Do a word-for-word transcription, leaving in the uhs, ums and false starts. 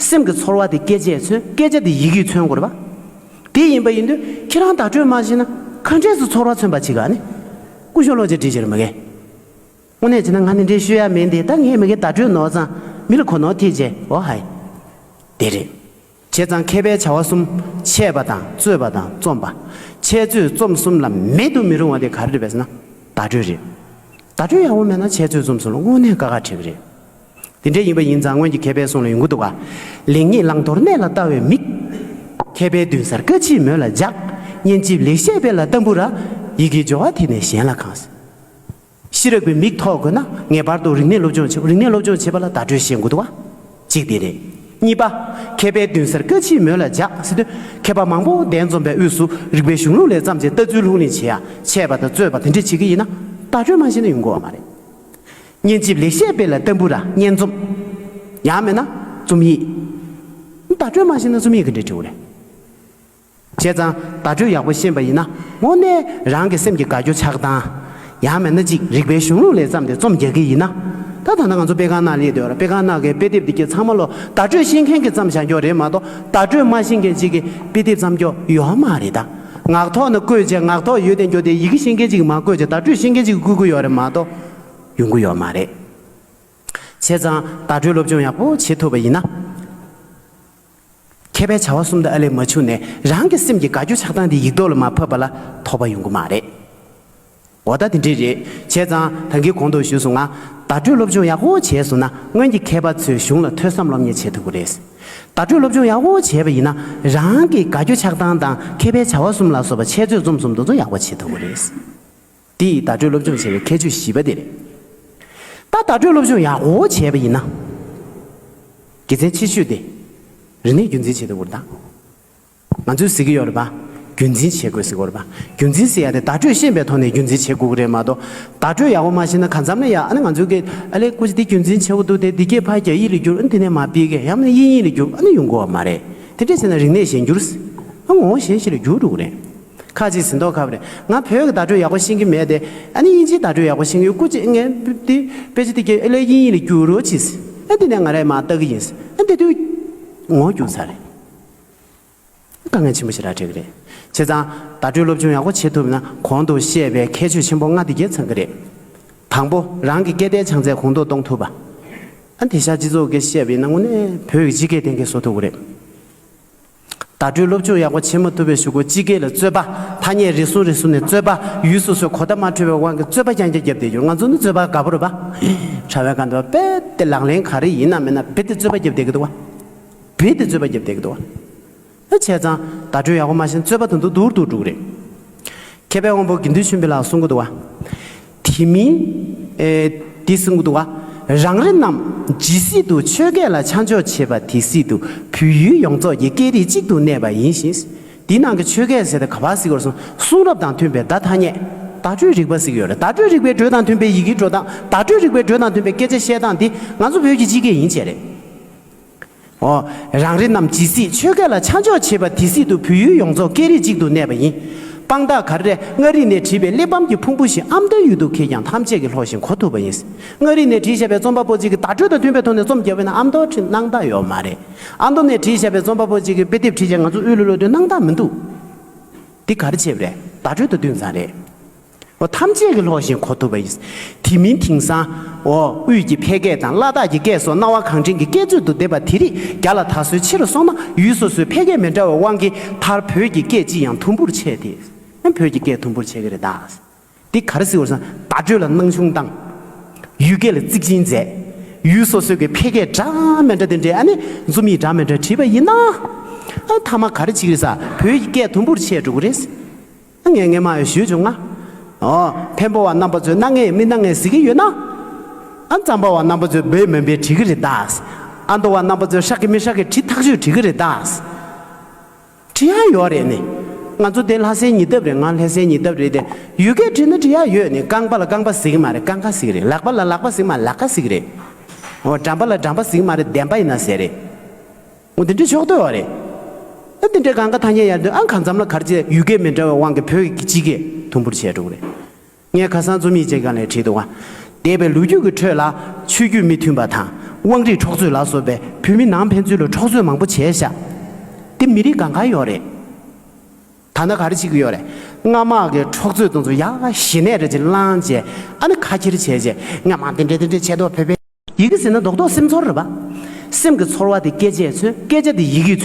སེམས་ཀྱི་ཚོར་བ་དེ་སྐད་ཆས་མཚོན། སྐད་ཆ་དེ་ཡི་གེས་མཚོན་དགོས་རེད་པ། དེ་ཡིན་པ་ཡིན་དུས་ཁྱེད་རང་བརྡ་སྤྲོད་མ་ཤེས་ན་ག་འདྲས་སུ་ཚོར་བ་མཚོན་པ་བྱེད་ག་ནི། སྐུ་ཞབས་བློ་ཅིག་འདྲི་ཤེས་རེད་མ་གས། དངོས་གནས་བྱས་ན་ང་འདི་འདྲའི་ཤོད་ཡ་མིན་ཏེ། ད་ངས་མ་གས་བརྡ་སྤྲོད་ནོར་ཙང་མི་ལ་གོ་ནོར་ཐེབས་བྱས། འོ་ཧའི། དེ་རེད། བྱས་ཙང་མཁས་པའི་བྱ་བ་གསུམ། འཆད་པ་དང་རྩོད་པ་དང་རྩོམ་པ། འཆད་རྩོད་རྩོམ་གསུམ་ལ་མེད་དུ་མི་རུང་བ་དེ་ག་རེ་རེད་པས་ཟེར་ན། བརྡ་སྤྲོད་རེད། བརྡ་སྤྲོད་ཡག་པོ་མེད་ན་འཆད་རྩོད་རྩོམ་གསུམ་ལ་དངོས་གནས་དཀའ་ཁག་འཕྲད་ཀྱི་རེད། དེ་འདྲ་ཡིན་པ་ཡིན་ཙང་སྔོན་གྱི་མཁས་པའི་གསུང་ལ་ཡོང་གི་འདུག་ག་ལེགས་ཉེས་བླང་དོར་གནས་ལ་ལྟ་བའི་མིག་མཁས་པའི་མདུན་སར་བཀའ་མཆིད་མོད་ལ་འཇགས། སྙན་འཇེབས་ལེགས་བཤད་སྤེལ་ལ་ཏམ་བུ་ར། ཡི་གེའི་སྦྱོར་བ་དེ་ནས་གཞན་ལ་གང་། ཤེས་རབ་ཀྱི་མིག་ཐོགས་དགོས་ན་ངེས་པར་དུ་རིག་གནས་སློབ་སྦྱོང་བྱེད། རིག་གནས་སློབ་སྦྱོང་བྱེད་པ་ལ་བརྡ་སྤྲོད་ཤེས་དགོས་འདུག་བ། གཅིག་དེ་རེད། གཉིས་པ། མཁས་པའི་མདུན་སར་བཀའ་མཆིད་མོད་ལ་འཇགས་ཟེར་དུས་མཁས་པ་མང་པོ་གདན་འཛོམས་པའི་དབུས་སུ་རིག་པའི་གཞུང་ལུགས་ལས་བརྩམས་བྱས་ལྟ་ཚུལ་ལྷུང་ལེན་བྱེད་ཡ། འཆད་པ་དང་རྩོད་པ་དེ་འདྲ་བྱེད་ཀྱི་ཡིན་ན་བརྡ་སྤྲོད་མ་ཤེས་ན་ཡོང་གི་ཡོད་མ་རེད། སྙན་འཇེབས་ལེགས་བཤད་སྤེལ་ལ་ཏམ་བུ་ར། སྙན་རྩོམ། ཡང་མིན་ན་རྩོམ་ཡིག་བརྡ་སྤྲོད་མ་ཤེས་ན་རྩོམ་ཡིག་ག་འདྲ་འབྲི་དགོས་རེད། བྱས་ཙང་བརྡ་སྤྲོད་ཡག་པོ་ཤེས་པ་ཡིན་ན་དངོས་གནས་རང་གི་སེམས་ཀྱི་དགའ་སྐྱོ་ཆགས་སྡང་། ཡང་མིན་ན་ཅིག་རིག་པའི་གཞུང་ལུགས་ལས་བརྩམས་ཏེ་རྩོམ་རྒྱག་གི་ཡིན་ན། ད་ད་ལྟ་ང་ཚོ་དཔེ་ཁང་ནང་སླེབས་བསྡད་ཡོད་ར། དཔེ་ཁང་ནང་གི་དཔེ་དེབ་འདི་གའི་ཚང་མ་ལོ་བརྡ་སྤྲོད་ཤེས་མཁན་གྱིས་བརྩམས་བཞག་རྒྱུ་རེད་མ་གཏོགས་བརྡ་སྤྲོད་མ་ཤེས་མཁན་ཅིག་གིས་དཔེ་དེབ་བརྩམས་རྒྱུ་ཡོད་མ་རེད་ད། ངག་ཐོག་ནས་བཀོད་བྱས། ངག་ཐོག་ཡོད་དེ་འགྱོ་དེ་ཡི་གེ་ཤེས་མཁན་ཅིག་གིས་མ་བཀོད་བྱས། བརྡ་སྤྲོད་ཤེས་མཁན་ཅིག་གིས་བཀོད་ཀྱི་ཡོད་རེད་མ་གཏོགས་ཡོང་གི་ཡོད་མ་རེད། བྱས་ཙང་བརྡ་སྤྲོད་སློབ་སྦྱོང་ཡག་པོ་བྱེད་ཐུབ་པ་ཡིན་ན། མཁས་པའི་བྱ་བ་གསུམ་དང་ཨ་ལས་མ་འཕྱུགས་ནས་རང་གི་སེམས་ཀྱི་དགའ་སྐྱོ་ཆགས་སྡང་དེ་ཡིག་ཐོག་ལ་མར་ཕབ་པ་ལ་དོགས་པ་ཡོང་གི་མ་རེད། འོ་ད་དེ་འདྲས་རེད། བྱས་ཙང་ད་གིན་གོང་དུ་ཞུས་སོང་ང་། བརྡ་སྤྲོད་སློབ་སྦྱོང་ཡག་པོ་བྱས་སོང་ན་སྔོན་གྱི་མཁས་པ་ཚོའི་གཞུང་ལ་ཐོས་བསམ་སློབ་གཉེར་བྱེད་ཐུབ་ཀྱི་རེད། བརྡ་སྤྲོད་སློབ་སྦྱོང་ཡག་པོ་བྱས་པ་ཡིན་ན་རང་གི་དགའ་སྐྱོ་ཆགས་སྡང་དང་མཁས་པའི་བྱ་བ་གསུམ་ལ་སོགས་པ་འཆད་རྩོད་རྩོམ་གསུམ་དེ་ཚོ་ཡག་པོ་བྱེད་ཐུབ་ཀྱི་རེད། འདི་ཡིས་བརྡ་སྤྲོད་སློབ་སྦྱོང་བྱེད་པའི་ཁྱད་ཆོས་བཞི་པ་དེ་རེད། ད་བརྡ་སྤྲོད་སློབ་སྦྱོང་ཡག་པོ་བྱས་པ་ཡིན་ན། དགེ་མཚན་ཆེ་ཤོས་དེ། རིག་གནས་རྒྱུན་འཛིན་བྱེད་ཐུབ་དགོས་རེད་ད། ང་ཚོས་ཟེར་གྱི་ཡོད་རེད་པ། རྒྱུན་འཛིན་བྱེད་དགོས་ཟེར་གྱི་ཡོད་རེད་པ། རྒྱུན་འཛིན་ཟེར་ཡ་དེ་བརྡ་སྤྲོད་ཤེས་པའི་ཐོག་ནས་རྒྱུན་འཛིན་བྱེད་དགོས་ཀྱི་རེད་མ་གཏོགས། བརྡ་སྤྲོད་ཡག་པོ་མ་ཤེས་ན་གང་འཚམ་ན་ཡ། ཨ་ནི་ང་ཚོ་གིས་ཨ་ལས་སྐུ་མཁྱེན་འདི་རྒྱུན་འཛིན་བྱེད་དགོས་འདུག་སྟེ། འདི་སྐད་ཕར་རྒྱག་ཡིག་ལ་བསྒྱུར། ཨ་ནི་དེ་ནས་མར་ཕྱི་སྐད་ཡང་མིན་དབྱིན་ཡིག་ལ་བསྒྱུར། ཨ་ནི་ཡོང་གི་ཡོད་མ་རེད། དེ་འདྲས་བྱས་ན་རིག་གནས་གཞན་འགྱུར། ཨ་ངོ་བོ་གཞན་ཞིག་ལ་འགྱུར་འགྲོ་གི་རེད། ཁ་ཅིག་ཟེར་མདོག་ཁ་པོ་རེད། ང་བོད་ཀྱི་བརྡ་སྤྲོད་ཡག་པོ་ཤེས་ཀྱི་མེད་དེ། ཨ་ནི་དབྱིན་ཇིའི་བརྡ་སྤྲོད་ཡག་པོ་ཤེས་ཀྱི་ཡོད། སྐུ་མཁྱེན་ངས་འདི་དཔེ་ཆ་འདི་གའི་ཨ་ལས་དབྱིན་ཡིག་ལ་བསྒྱུར་རོགས་གྱིས། ཨ་འདི་ནས་ང་རས་མར་ལྟ་གི་ཡིན། ཨ་འདི་དུས་ངོ་རྒྱུག་ཚར་རེད། དཀའ་ངལ་ཆེན་པོ་ཞེ་དྲག་འཕྲད་ཀྱི་རེད། བྱས་ཙང་བརྡ་སྤྲོད་སློབ་སྦྱོང་ཡག་པོ་བྱེད་ཐུབ་ན་གོང་དུ་བཤད་པའི་ཁྱད་ཆོས་ཆེན་པོ་ལྔ་འདི་གས་ཚང་གི་རེད། དང་པོ། རང་གི་སྐད་བརྡའི་བྱང་ཚད་གོང་མཐོར་གཏོང་ཐུབ་པ། ཨ་དེང་སང་སྤྱི་ཚོགས་ཀྱིས་བཤད་པ་ཡིན་ན་དངོས་གནས་བོད་ཀྱི་སྤྱི་སྐད་གཏན་འཁེལ་བཟོ་ཐུབ་ཀྱི་རེད། བརྡ་སྤྲོད་སློབ་སྦྱོང་ཡག་པོ་བྱེད་མ་ཐུབ་པའི་གཞུག་གུ་སྤྱི་སྐད་ལ་རྩོད་པ། ཐ་སྙད་རེ་ཟུང་རེ་ཟུང་ནས་རྩོད་པ། ཡུལ་སོ་སོའི་གོ་བརྡ་མ་འཕྲོད་པའི་དབང་གིས་རྩོད་པ་རྐྱང་རྐྱང་བརྒྱབ་བསྡད་རྒྱུ། ང་ཚོ་ནི་རྩོད་པ་དགའ་པོ་རེད་པ། དྲ་བའི་སྒང་དུ་རྦད་དེ་ལག་ལེན་ག་རེ་ཡིན་ན་མིན་ན་རྦད་དེ་རྩོད་པ་བརྒྱབ་བསྡད་ཀྱི་འདུག་བ། རྦད་དེ་རྩོད་པ་བརྒྱབ་བསྡད་ཀྱི་འདུག་བ། ཨ་བྱས་ཙང་བརྡ་སྤྲོད་ཡག་པོ་མ་ཤེས་ན་རྩོད་པ་དེ་ཚོ་སྡུག་རུ་སྡུག་རུ་འགྲོ་གི་རེད། མཁས་པའི་དབང་པོ་དགེ་འདུན་ཆོས་འཕེལ་ལགས་གསུང་གི་འདུག་བ། དེ་མིན། ཨེ། འདི་གསུང་གི་འདུག་བ། རང་རེ་རྣམས་ཇི་སྲིད་དུ་ཆོས་སྐད་ལ་ཆ་འཇོག་བྱེད་པ་དེ་སྲིད་དུ་བོད་ཡུལ་ཡོངས་རྫོགས་ཀྱི་སྐད་རིགས་གཅིག་ཏུ་གནས་པ་ཡིན་ཞིང་། འདི་ནང་གི་ཆོས་སྐད་ཟེར་དེ་ག་པར་ཟེར་དགོས་རེད་གསུངས། གསུང་རབ་དང་མཐུན་པའི་བརྡ་ཐ་སྙད། བརྡ་སྤྲོད་རིག་པ་ཟེར་གྱི་ཡོད་རེད། བརྡ་སྤྲོད་རིག་པའི་འགྲོས་དང་མཐུན་པའི་ཡི་གེའི་འགྲོ་སྟངས། བརྡ་སྤྲོད་རིག་པའི་འགྲོས་དང་མཐུན་པའི་སྐད་ཆ་བཤད་སྟངས་འདི་ང་ཚོ་བོད་ཀྱི་སྤྱི་སྐད་ཡིན་བྱས་རེད། འོ། རང་རེ་རྣམས་ཇི་སྲིད་ཆོས་སྐད་ལ་ཆ་འཇོག་བྱེད་པ་དེ་སྲིད་དུ་བོད་ཡུལ་ཡོངས་རྫོགས་སྐད་རིགས་གཅིག་ཏུ་གནས་པ་ཡིན། དཔང་རྟགས་ག་རེ་རེད། མངའ་རིས་ནས་བྲིས་པའི་གླེགས་བམ་གྱི་ཕུང་པོ་བཞིན་ཨ་མདོའི་ཡུལ་དུ་ཁེལ་ཀྱང་ཐམས་ཅད་ཀྱིས་ཀློག་ཤིང་གོ་ཐུབ་པ་ཡིན། མངའ་རིས་ནས་བྲིས་བཞག་པའི་རྩོམ་པ་པོ་གཅིག་གིས་བརྡ་སྤྲོད་དང་མཐུན་པའི་ཐོག་ནས་རྩོམ་བརྒྱབ་པ་ཡིན་ན་ཨ་མདོར་ཁྲིད་སྣང་དག་ཡོད་མ་རེད། ཨ་མདོ་ནས་བྲིས་བཞག་པའི་རྩོམ་པ་པོ་གཅིག་གིས་དཔེ་དེབ་བྲིས་བྱས་ང་ཚོ་དབུས་ལ་ཀློག་དུས་སྣང་དག་མི་འདུག་འདི་ག་རེ་བྱས་པ་རེད། བརྡ་སྤྲོད་དང་མཐུན་ཙང་རེད། འོ། ཐམས་ཅད་ཀྱིས་ཀློག་ཤིང་གོ་ཐུབ་པ་ཡིན། དེ་མིན་དེང་སང་། འོ། དབུས་ཀྱི་ཕལ་སྐད་དང་ལ་དྭགས་ཀྱི་སྐད་སོགས་སྣང་བ་གང་དྲན་གྱི་སྐད་མཛོད་དུ་བསྡེབས་པ་དེ་རིགས་རྒྱ་ལ་དར་སྲོལ་ཆེ་རུ་སོང་ན་ཡུལ་སོ་སོའི་ཕལ་སྐད་མི་འདྲ་བའི་དབང་གིས་མཐར་བོད་ཀྱི་སྐད་སྤྱི་ཡང་དུམ་བུར་ཆད་དེ། བོད་ཀྱི་སྐད་དུམ་བུར་ཆད་ཀྱི་རེད་ད། འདི་ག་རེ་ཟེར་བ་ཟེར་ན་བརྡ་སྤྲོད་ལ་སྣང་ཆུང་བཏང་། ཡུལ་སྐད་ལ་གཙིགས་ཆེན་མཛད། ཡུལ་སོ་སོའི་གི་ཕལ་སྐད་འདྲ་མི་འདྲ་དེ་འདྲའི་ཨ་ནི་རྩོམ་ཡིག་འདྲ་མི་འདྲ་བྲིས་པ་ཡིན་ན། ཨ་མཐའ་མ་ག་རེ་བྱེད་ཀྱི་རེད་ཟེར། བོད་ཀྱི་སྐད་དུམ་བུར་ཆད་འགྲོ་གི་རེད། ངས་སྔོན་མ་ཡང་ཞུས་བྱུང་ང་། ཨོ། འཕན་པོ་བ་རྣམ་པ་ཚོས་སྣང་ངེས་མི་སྣང་ངེས་ཟེར་གྱི་ཡོད་ན། ཨ་རྩམ་པ་བ་རྣམ་པ་ཚོས་འབེལ་མི་འབེལ་བྲིས་ཀྱི་རེད་ད། ཨ་མདོ་བ་རྣམ་པ་ཚོས་ཧྲག་གི་མི་ཧྲག་གི་བྲིས་ཐག་ཆོད་བྲིས་ཀྱི་རེད་ད། བྲིས་ཡ་ཡོད་རེད་ནི། ང་ཚོ་དེ་ལྷ་སའི་ཉེ་འདབས་རེད། ང་ལྷ་སའི་ཉེ་འདབས་རེད་དེ། ཡུལ་སྐད་བྲིས་ན་བྲིས་ཡ་ཡོད་ནི། རྐང་པ་ལ་རྐང་པ་ཟེར་གྱི་མ་རེད། རྐང་ཁ་ཟེར་གྱི་རེད། ལག་པ་ལ་ལག་པ་ཟེར་གྱི་མ་རེད། ལག་ཁ་ཟེར་གྱི་རེད། འོ། འགྲམ་པ་ལ་འགྲམ་པ་ཟེར་གྱི་མ་རེད། འདན་པ་ཡིན་ན་ཟེར་རེད། འོ་དེ་འདྲའི་ཕྱོགས་གཏོགས་ཡོད་རེད། ཨ་དེ་འདྲའི་གང་ག་ཐ་སྙད་ཡར་དུ་ཨང་གང་འཚམ་ལ་གར་བྱས་ཡུལ་སྐད་མི་འདྲ་བའི་དབང་གིས་བོད་ཀྱི་སྤྱི་སྐད་དུམ་བུར་ཆད་འགྲོ་གི་རེད། ངས་ཁ་སང་རྩོམ་ཡིག་ཅིག་སྒང་ལ་བྲིས་འདུག་བ། འདས་པའི་ལོ་རྒྱུས་ཀྱི་ཁྲོད་ལ་ཆོས་བརྒྱུད་མི་མཐུན་པ་དང་ དབང་རིས་འཕྲོག་རྩོད་ལ་སོགས་པའི་བོད་མི་ནང་ཕན་ཚུན་ལ་འཕྲོག་རྩོད་མང་པོ་བྱས་ཤག་དེ་མི་རིགས་གང་ག་ཡོད་རེད། ད་ལྟ་ག་རེ་བྱེད་ཀྱི་ཡོད་རེད། སྔ་མ་གི་འཕྲོག་རྩོད་དེ་ཚོ་ཡག་ཞི་ནས་རེ་ཅིག་བླངས་བྱས། ཨ་ནི་ཁ་ཁྱེར་བྱས་བྱས། སྔ་མ་འདི་འདྲ་འདི་འདྲ་བྱས་འདུག་བོད་པའི། ཡི་གེ་ཟེར་ན་རྡོག་རྡོག་སེམས་ཚོར་རེད་པ། སེམས་ཀྱི་ཚོར་བ་དེ་སྐད་ཆས་མཚོན། སྐད་ཆ་དེ་ཡི་གེས་